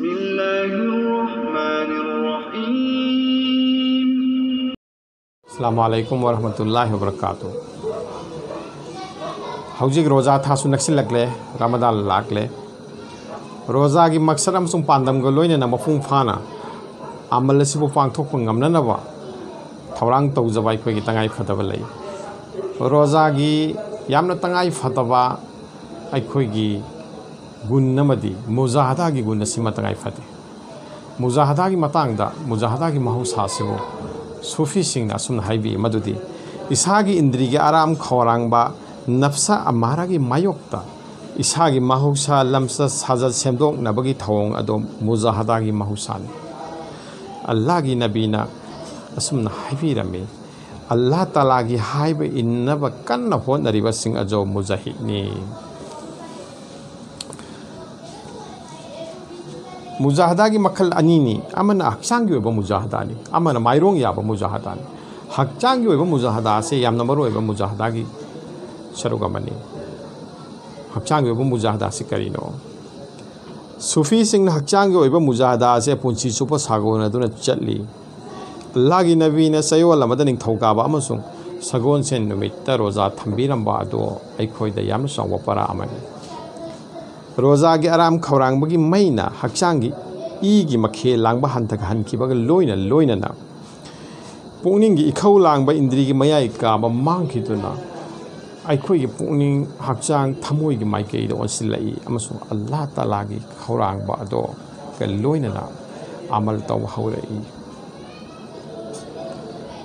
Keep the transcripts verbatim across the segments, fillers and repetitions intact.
بسم الله الرحمن الرحيم. ꯑꯁꯂꯥꯃꯨ ꯑꯂꯥꯏꯀꯨꯝ ꯋꯔꯍꯃꯇꯨꯜꯂꯥꯍꯤ ꯋꯕꯔꯀꯥꯇꯨ꯫ ꯍꯧꯖꯤꯛ ꯔꯣꯖꯥ ꯊꯥꯁꯨ ꯅꯛꯁꯤꯜꯂꯛꯂꯦ, ꯔꯃꯗꯥꯟ ꯂꯥꯛꯂꯦ꯫ ꯔꯣꯖꯥꯒꯤ ꯃꯛꯁꯗ ꯑꯃꯁꯨꯡ ꯄꯥꯟꯗꯝꯒ ꯂꯣꯏꯅꯅ ꯃꯄꯨꯡ ꯐꯥꯅ ꯑꯃꯜ ꯑꯁꯤꯕꯨ ꯄꯥꯡꯊꯣꯛꯄ ꯉꯝꯅꯅꯕ ꯊꯧꯔꯥꯡ ꯇꯧꯖꯕ ꯑꯩꯈꯣꯏꯒꯤ ꯇꯉꯥꯏ ꯐꯗꯕ ꯂꯩ꯫ ꯔꯣꯖꯥꯒꯤ ꯌꯥꯝꯅ ꯇꯉꯥꯏ ꯐꯗꯕ ꯑꯩꯈꯣꯏꯒꯤ ꯒꯨꯟ ꯑꯃꯗꯤ ꯃꯨꯖꯥꯍꯗꯥꯒꯤ ꯒꯨꯟ ꯑꯁꯤꯃ ꯇꯉꯥꯏ ꯐꯗꯦ꯫ ꯃꯨꯖꯥꯍꯗꯥꯒꯤ ꯃꯇꯥꯡꯗ, ꯃꯨꯖꯥꯍꯗꯥꯒꯤ ꯃꯍꯧꯁꯥ ꯑꯁꯤꯕꯨ ꯁꯨꯐꯤꯁꯤꯡꯅ ꯑꯁꯨꯝꯅ ꯍꯥꯏꯕꯤ ꯃꯗꯨꯗꯤ, ꯏꯁꯥꯒꯤ ꯏꯟꯗ꯭ꯔꯤꯒꯤ ꯑꯔꯥꯝ ꯈꯧꯔꯥꯡꯕ, ꯅꯐꯁ ꯑꯃꯥꯔꯥꯒꯤ ꯃꯥꯌꯣꯛꯇ ꯏꯁꯥꯒꯤ ꯃꯍꯧꯁꯥ ꯂꯝꯆꯠ ꯁꯥꯖꯠ ꯁꯦꯝꯗꯣꯛꯅꯕꯒꯤ ꯊꯧꯑꯣꯡ ꯑꯗꯨ ꯃꯨꯖꯥꯍꯗꯥꯒꯤ ꯃꯍꯧꯁꯥꯅꯤ꯫ ꯑꯜꯂꯥꯍꯒꯤ ꯅꯕꯤꯅ ꯑꯁꯨꯝꯅ ꯍꯥꯏꯕꯤꯔꯝꯃꯤ, ꯑꯜꯂꯥꯍ ꯇꯥꯂꯥꯒꯤ ꯍꯥꯏꯕ ꯏꯟꯅꯕ ꯀꯟꯅ ꯍꯣꯠꯅꯔꯤꯕꯁꯤꯡ ꯑꯗꯨ ꯃꯨꯖꯥꯍꯤꯗꯅꯤ꯫ ꯃꯨꯖꯥꯍꯗꯥꯒꯤ ꯃꯈꯜ ꯑꯅꯤꯅꯤ, ꯑꯃꯅ ꯍꯛꯆꯥꯡꯒꯤ ꯑꯣꯏꯕ ꯃꯨꯖꯥꯍꯗꯥꯅꯤ, ꯑꯃꯅ ꯃꯥꯏꯔꯣꯡ ꯌꯥꯕ ꯃꯨꯖꯥꯍꯗꯥꯅꯤ꯫ ꯍꯛꯆꯥꯡꯒꯤ ꯑꯣꯏꯕ ꯃꯨꯖꯥꯍꯗꯥ ꯑꯁꯤ ꯌꯥꯝꯅ ꯃꯔꯨ ꯑꯣꯏꯕ ꯃꯨꯖꯥꯍꯗꯥꯒꯤ ꯁꯔꯨꯛ ꯑꯃꯅꯤ꯫ ꯍꯛꯆꯥꯡꯒꯤ ꯑꯣꯏꯕ ꯃꯨꯖꯥꯍꯗꯥ ꯑꯁꯤ ꯀꯔꯤꯅꯣ? ꯁꯨꯐꯤꯁꯤꯡꯅ ꯍꯛꯆꯥꯡꯒꯤ ꯑꯣꯏꯕ ꯃꯨꯖꯥꯍꯗꯥ ꯑꯁꯤ ꯄꯨꯟꯁꯤ ꯆꯨꯞꯄ ꯁꯥꯒꯣꯟꯅꯗꯨꯅ ꯆꯠꯂꯤ꯫ ꯑꯜꯂꯥꯍꯒꯤ ꯅꯕꯤꯅ ꯆꯌꯣꯜ ꯑꯃꯗ ꯅꯤꯡꯊꯧꯀꯥꯕ ꯑꯃꯁꯨꯡ ꯁꯒꯣꯜꯁꯦꯟ ꯅꯨꯃꯤꯠꯇ ꯔꯣꯖꯥ ꯊꯝꯕꯤꯔꯝꯕ ꯑꯗꯨ ꯑꯩꯈꯣꯏꯗ ꯌꯥꯝꯅ ꯆꯥꯎꯕ ꯄꯔꯥ ꯑꯃꯅꯤ꯫ ꯔꯣꯖꯥꯒꯤ ꯑꯔꯥꯝ ꯈꯧꯔꯥꯡꯕꯒꯤ ꯃꯩꯅ ꯍꯛꯆꯥꯡꯒꯤ ꯏꯒꯤ ꯃꯈꯦꯜ ꯂꯥꯡꯕ ꯍꯟꯊꯍꯟꯈꯤꯕꯒ ꯂꯣꯏꯅ ꯂꯣꯏꯅꯅ ꯄꯨꯛꯅꯤꯡꯒꯤ ꯏꯈꯧ ꯂꯥꯡꯕ ꯏꯟꯗ꯭ꯔꯤꯒꯤ ꯃꯌꯥꯏ ꯀꯥꯕ ꯃꯥꯡꯈꯤꯗꯨꯅ ꯑꯩꯈꯣꯏꯒꯤ ꯄꯨꯛꯅꯤꯡ, ꯍꯛꯆꯥꯡ, ꯊꯃꯣꯏꯒꯤ ꯃꯥꯏꯀꯩꯗ ꯑꯣꯟꯁꯤꯜꯂꯛꯏ ꯑꯃꯁꯨꯡ ꯑꯜꯂꯥꯍ ꯇꯥꯂꯥꯒꯤ ꯈꯧꯔꯥꯡꯕ ꯑꯗꯨꯒ ꯂꯣꯏꯅꯅ ꯑꯃꯜ ꯇꯧꯕ ꯍꯧꯔꯛꯏ꯫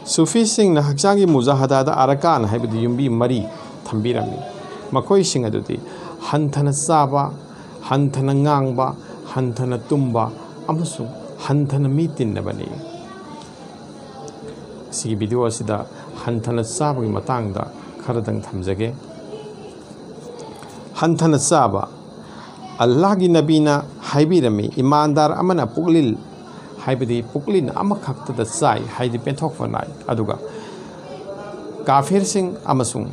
ꯁꯨꯐꯤꯁꯤꯡꯅ ꯍꯛꯆꯥꯡꯒꯤ ꯃꯨꯖꯥꯍꯗꯥꯗ ꯑꯔꯀꯥꯟ, ꯍꯥꯏꯕꯗꯤ ꯌꯨꯝꯕꯤ ꯃꯔꯤ ꯊꯝꯕꯤꯔꯝꯃꯤ꯫ ꯃꯈꯣꯏꯁꯤꯡ ꯑꯗꯨꯗꯤ ꯍꯟꯊꯅ ꯆꯥꯕ, ꯍꯟꯊꯅ ꯉꯥꯡꯕ, ꯍꯟꯊꯅ ꯇꯨꯝꯕ ꯑꯃꯁꯨꯡ ꯍꯟꯊꯅ ꯃꯤ ꯇꯤꯟꯅꯕꯅꯤ꯫ ꯁꯤꯒꯤ ꯚꯤꯗꯤꯑꯣ ꯑꯁꯤꯗ ꯍꯟꯊꯅ ꯆꯥꯕꯒꯤ ꯃꯇꯥꯡꯗ ꯈꯔꯗꯪ ꯊꯝꯖꯒꯦ꯫ ꯍꯟꯊꯅ ꯆꯥꯕ꯫ ꯑꯜꯂꯥꯍꯒꯤ ꯅꯕꯤꯅ ꯍꯥꯏꯕꯤꯔꯝꯃꯤ, ꯏꯃꯥꯟꯗꯥꯔ ꯑꯃꯅ ꯄꯨꯛꯂꯤꯜ, ꯍꯥꯏꯕꯗꯤ ꯄꯨꯛꯂꯤꯟ ꯑꯃꯈꯛꯇꯗ ꯆꯥꯏ, ꯍꯥꯏꯗꯤ ꯄꯦꯟꯊꯣꯛꯄ ꯅꯥꯏ, ꯑꯗꯨꯒ ꯀꯥꯐꯤꯔꯁꯤꯡ ꯑꯃꯁꯨꯡ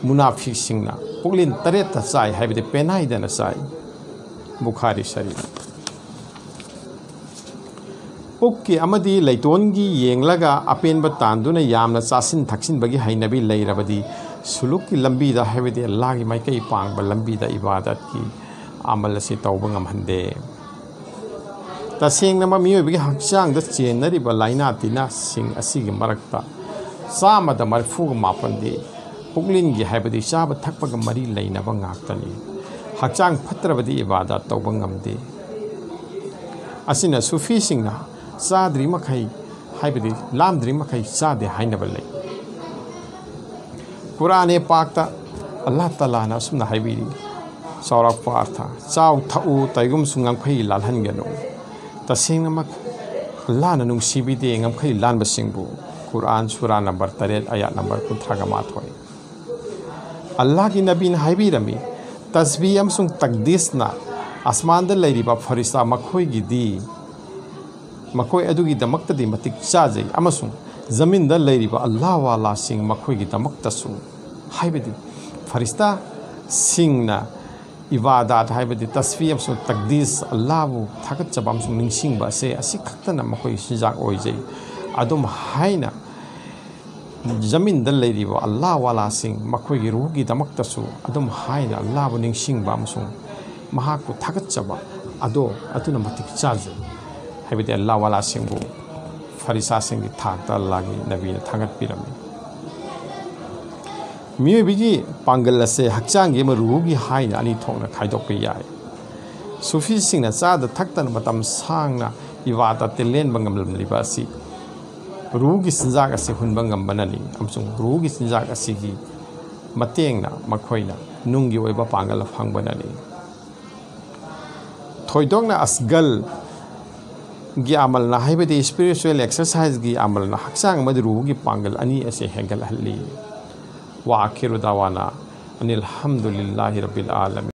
ꯃꯨꯅꯥꯐꯤꯛꯁꯤꯡꯅ ꯄꯨꯛꯂꯤꯟ ꯇꯔꯦꯠꯇ ꯆꯥꯏ, ꯍꯥꯏꯕꯗꯤ ꯄꯦꯟꯅꯥꯏꯗꯅ ꯆꯥꯏ꯫ ꯕꯨꯈꯥꯔꯤ ꯁꯔꯤꯐ꯫ ꯄꯨꯛꯀꯤ ꯑꯃꯗꯤ ꯂꯩꯇꯣꯟꯒꯤ ꯌꯦꯡꯂꯒ ꯑꯄꯦꯟꯕ ꯇꯥꯟꯗꯨꯅ ꯌꯥꯝꯅ ꯆꯥꯁꯤꯟ ꯊꯛꯆꯤꯟꯕꯒꯤ ꯍꯩꯅꯕꯤ ꯂꯩꯔꯕꯗꯤ, ꯁꯨꯂꯨꯛꯀꯤ ꯂꯝꯕꯤꯗ, ꯍꯥꯏꯕꯗꯤ ꯑꯜꯂꯥꯍꯒꯤ ꯃꯥꯏꯀꯩ ꯄꯥꯡꯕ ꯂꯝꯕꯤꯗ ꯏꯕꯥꯗꯠꯀꯤ ꯑꯃꯜ ꯑꯁꯤ ꯇꯧꯕ ꯉꯝꯍꯟꯗꯦ꯫ ꯇꯁꯦꯡꯅꯃꯛ ꯃꯤꯑꯣꯏꯕꯒꯤ ꯍꯛꯆꯥꯡꯗ ꯆꯦꯟꯅꯔꯤꯕ ꯂꯥꯏꯅꯥ ꯇꯤꯟꯅꯥꯁꯤꯡ ꯑꯁꯤꯒꯤ ꯃꯔꯛꯇ ꯆꯥꯝꯃꯗ ꯃꯔꯤꯐꯨꯒ ꯃꯥꯄꯟꯗꯤ ꯄꯨꯛꯂꯤꯟꯒꯤ, ꯍꯥꯏꯕꯗꯤ ꯆꯥꯕ ꯊꯛꯄꯒ ꯃꯔꯤ ꯂꯩꯅꯕ ꯉꯥꯛꯇꯅꯤ꯫ ꯍꯛꯆꯥꯡ ꯐꯠꯇ꯭ꯔꯕꯗꯤ ꯏꯕꯥꯗꯠ ꯇꯧꯕ ꯉꯝꯗꯦ꯫ ꯑꯁꯤꯅ ꯁꯨꯐꯤꯁꯤꯡꯅ ꯆꯥꯗ꯭ꯔꯤ ꯃꯈꯩ, ꯍꯥꯏꯕꯗꯤ ꯂꯥꯝꯗ꯭ꯔꯤ ꯃꯈꯩ ꯆꯥꯗꯦ ꯍꯥꯏꯅꯕ ꯂꯩ꯫ ꯀꯨꯔꯥꯟ-ꯏ-ꯄꯥꯛꯇ ꯑꯜꯂꯥꯍ ꯇꯥꯂꯥꯅ ꯑꯁꯨꯝꯅ ꯍꯥꯏꯕꯤꯔꯤ, ꯆꯥꯎꯔꯥꯛꯄ ꯑꯔꯊ, "ꯆꯥꯎ ꯊꯛꯎ, ꯀꯔꯤꯒꯨꯝꯕꯁꯨ ꯉꯝꯈꯩ ꯂꯥꯜꯍꯟꯒꯅꯨ"꯫ ꯇꯁꯦꯡꯅꯃꯛ ꯑꯜꯂꯥꯍꯅ ꯅꯨꯡꯁꯤꯕꯤꯗꯦ ꯉꯝꯈꯩ ꯂꯥꯟꯕꯁꯤꯡꯕꯨ꯫ ꯀꯨꯔꯥꯟ ꯁꯨꯔꯥ ꯅꯝꯕꯔ ꯇꯔꯦꯠ, ꯑꯌꯥꯠ ꯅꯝꯕꯔ ꯀꯨꯟꯊ꯭ꯔꯥꯒ ꯃꯥꯊꯣꯏ꯫ ꯑꯜꯂꯥꯍꯒꯤ ꯅꯕꯤꯅ ꯍꯥꯏꯕꯤꯔꯝꯃꯤ, ꯇꯁꯕꯤ ꯑꯃꯁꯨꯡ ꯇꯛꯗꯤꯁꯅ ꯑꯁꯃꯥꯟꯗ ꯂꯩꯔꯤꯕ ꯐꯔꯤꯁꯇꯥ ꯃꯈꯣꯏꯒꯤꯗꯤ, ꯃꯈꯣꯏ ꯑꯗꯨꯒꯤꯗꯃꯛꯇꯗꯤ ꯃꯇꯤꯛ ꯆꯥꯖꯩ, ꯑꯃꯁꯨꯡ ꯖꯃꯤꯟꯗ ꯂꯩꯔꯤꯕ ꯑꯜꯂꯥꯍ ꯋꯥꯂꯥꯁꯤꯡ ꯃꯈꯣꯏꯒꯤꯗꯃꯛꯇꯁꯨ, ꯍꯥꯏꯕꯗꯤ ꯐꯔꯤꯁꯇꯥꯁꯤꯡꯅ ꯏꯕꯥꯗꯥꯠ, ꯍꯥꯏꯕꯗꯤ ꯇꯁꯕꯤ ꯑꯃꯁꯨꯡ ꯇꯛꯗꯤꯁ, ꯑꯜꯂꯥꯍꯕꯨ ꯊꯥꯒꯠꯆꯕ ꯑꯃꯁꯨꯡ ꯅꯤꯡꯁꯤꯡꯕ ꯑꯁꯦ, ꯑꯁꯤ ꯈꯛꯇꯅ ꯃꯈꯣꯏꯒꯤ ꯆꯤꯟꯖꯥꯛ ꯑꯣꯏꯖꯩ꯫ ꯑꯗꯨꯝ ꯍꯥꯏꯅ ꯖꯃꯤꯟꯗ ꯂꯩꯔꯤꯕ ꯑꯜꯂꯥꯍ ꯋꯥꯂꯥꯁꯤꯡ, ꯃꯈꯣꯏꯒꯤ ꯔꯨꯍꯒꯤꯗꯃꯛꯇꯁꯨ ꯑꯗꯨꯝ ꯍꯥꯏꯅ ꯑꯜꯂꯥꯍꯕꯨ ꯅꯤꯡꯁꯤꯡꯕ ꯑꯃꯁꯨꯡ ꯃꯍꯥꯛꯄꯨ ꯊꯥꯒꯠꯆꯕ ꯑꯗꯣ ꯑꯗꯨꯅ ꯃꯇꯤꯛ ꯆꯥꯖꯩ꯫ ꯍꯥꯏꯕꯗꯤ ꯑꯜꯂꯥꯍ ꯋꯥꯂꯥꯁꯤꯡꯕꯨ ꯐꯔꯤꯁꯇꯥꯁꯤꯡꯒꯤ ꯊꯥꯛꯇ ꯑꯜꯂꯥꯍꯒꯤ ꯅꯕꯤꯅ ꯊꯥꯒꯠꯄꯤꯔꯝꯃꯤ꯫ ꯃꯤꯑꯣꯏꯕꯒꯤ ꯄꯥꯡꯒꯜ ꯑꯁꯦ ꯍꯛꯆꯥꯡꯒꯤ ꯑꯃ ꯔꯨꯍꯒꯤ ꯍꯥꯏꯅ ꯑꯅꯤ ꯊꯣꯛꯅ ꯈꯥꯏꯗꯣꯛꯄ ꯌꯥꯏ꯫ ꯁꯨꯐꯤꯁꯤꯡꯅ ꯆꯥꯗ ꯊꯛꯇꯅ ꯃꯇꯝ ꯁꯥꯡꯅ ꯏꯕꯥꯗꯠꯇ ꯂꯦꯟꯕ ꯉꯝꯂꯝꯂꯤꯕ ꯑꯁꯤ ꯔꯨꯍꯒꯤ ꯆꯤꯟꯖꯥꯛ ꯑꯁꯤ ꯍꯨꯟꯕ ꯉꯝꯕꯅꯅꯤ, ꯑꯃꯁꯨꯡ ꯔꯨꯍꯒꯤ ꯆꯤꯟꯖꯥꯛ ꯑꯁꯤꯒꯤ ꯃꯇꯦꯡꯅ ꯃꯈꯣꯏꯅ ꯅꯨꯡꯒꯤ ꯑꯣꯏꯕ ꯄꯥꯡꯒꯜ ꯐꯪꯕꯅꯅꯤ꯫ ꯊꯣꯏꯗꯣꯛꯅ ꯑꯁꯒꯜꯒꯤ ꯑꯃꯜꯅ, ꯍꯥꯏꯕꯗꯤ spiritual exerciseꯒꯤ ꯑꯃꯜꯅ ꯍꯛꯆꯥꯡ ꯑꯃꯗꯤ ꯔꯨꯍꯒꯤ ꯄꯥꯡꯒꯜ ꯑꯅꯤ ꯑꯁꯤ ꯍꯦꯟꯒꯠꯍꯜꯂꯤ꯫ ꯋꯥ ꯑꯈꯤꯔꯨ ꯗꯥꯋꯥꯅ ꯑꯅꯤꯜ ꯍꯝꯗꯨꯂꯤꯜꯂꯥꯍꯤ ꯔꯕꯤꯜ ꯑꯥꯂꯃꯤꯟ꯫